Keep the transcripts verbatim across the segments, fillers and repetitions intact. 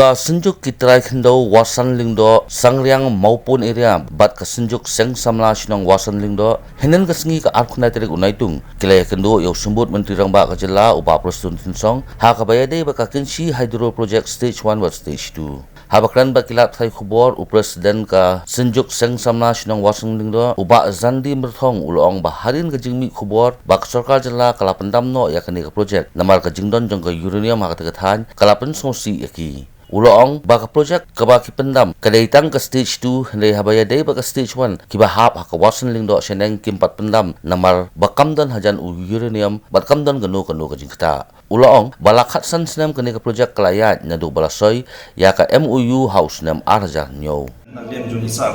Ka Synjuk ki trai khyndew Wasan Lyngdoh, Sangriang Mawpun area bad ka Synjuk Seng Samla Shnong Wasan Lyngdoh, hynnin ka sngi ka arphew khyndai tarik u Naitung, ki la ïakynduh ïa u Symbud Myntri Rangbah ka jylla u Bah Prestone Tynsong ha kaba ïadei bad ka Kynshi Hydro Project Stage one bad Stage two. Haba kren bad ki lad pathai khubor, u President ka Synjuk Seng Samla Shnong Wasan Lyngdoh, u Bah Zandi Myrthong, u la ong ba hadien ka jingmih khubor ba ka sorkar jylla ka la pyndam noh ïa kane ka project namar ka jingdon jong ka uranium ha kata ka thaiñ ka la pynsngewsih ïa ki. U la ong ba ka project kaba ki pyndam ka dei tang ka stage two, hynrei haba ïadei bad ka stage one, kiba hap ha ka Wasan Lyngdoh shaneng kim pat pyndam namar ba kam don hajan u uranium bad kam don kano kano ka jingktah. U la ong ba la khatsan snem kane ka project ka la ïaid naduh ba la soi ïa ka M O U ha u snem ar hajar hynñiew. Na liang jong i sar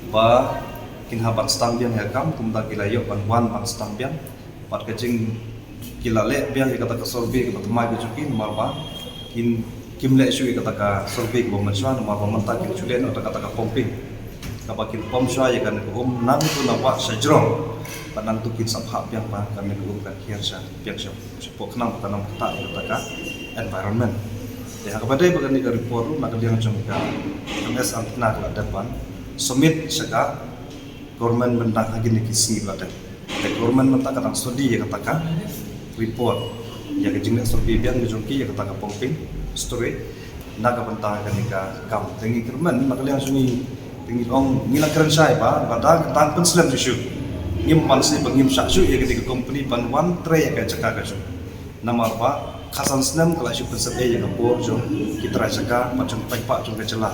ba kin hap ban sdang biang ïa ka kam, kumta ki la ïoh ban wan ban sdang biang. Bad ka jing ki la leh biang ïa kata ka survey kaba thymmai ka jong ki, namar ba kin kim leh shuh ïa kata ka survey kaba mynshuwa, namar ba mynta kin shu leh noh kata ka pumping kaba kin pump shuwa ïa kane ka um nangtu na wah sha jrong. Bad nangtu kin sa phah biang ba kane ka um kan hiar sha biang sha shapoh khnang ba kan ym ktah ïa kata ka environment. Te ha kaba dei bad kane ka report ruh, na ka liang jong ka M S Arthana ka la dep ban submit sha ka government mynta ha kine ki sngi ba la dep. Te government mynta ka dang study ïa kata ka report, ïa ka jingleh survey biang ka jong ki ïa kata ka pumping storage na ka bynta kane ka kam. Te ngi kyrmen na ka liang jong ngi, te ngi ong, ngi la kren shai ba lada ka dang pynslem shuh shuh, ngim banse ba ngim shah shuh ïa kane ka company ban wan trei ïa ka jaka ka jong. Namar ba khatsan snem ka la shu pynsep ei ïa ka bor jong ki trai jaka bad jong paidbah jong ka jylla.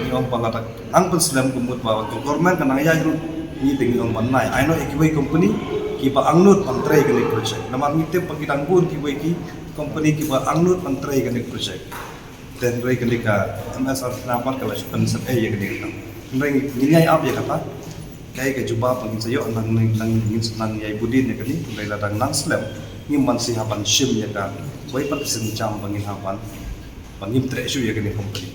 Ngi ong ba lada nang pynslem, ka mut ba ka government ka nang ïaid ruh, ngi te ngi ong ban nai ai noh ïa kiwei company kiba angnud ban trei kane ka project. Namar ngi tip ba ki dang bun kiwei ki company kiba angnud ban trei kane ka project. Te hynrei kane ka M S Arthana pat ka la shu pynsep ei ïa kane ka kam. Hynrei ngi ïai ap ïa kata. Kaei ka jubab ba ngin sa ïoh nang, nang, nang ngin sa nang ïai budin ïa kane. Hynrei lada nang slem, ngim banse hap ban shim ïa ka wei pat ka sienjam ba ngin hap ban, ba ngim treh shuh ïa kane ka company.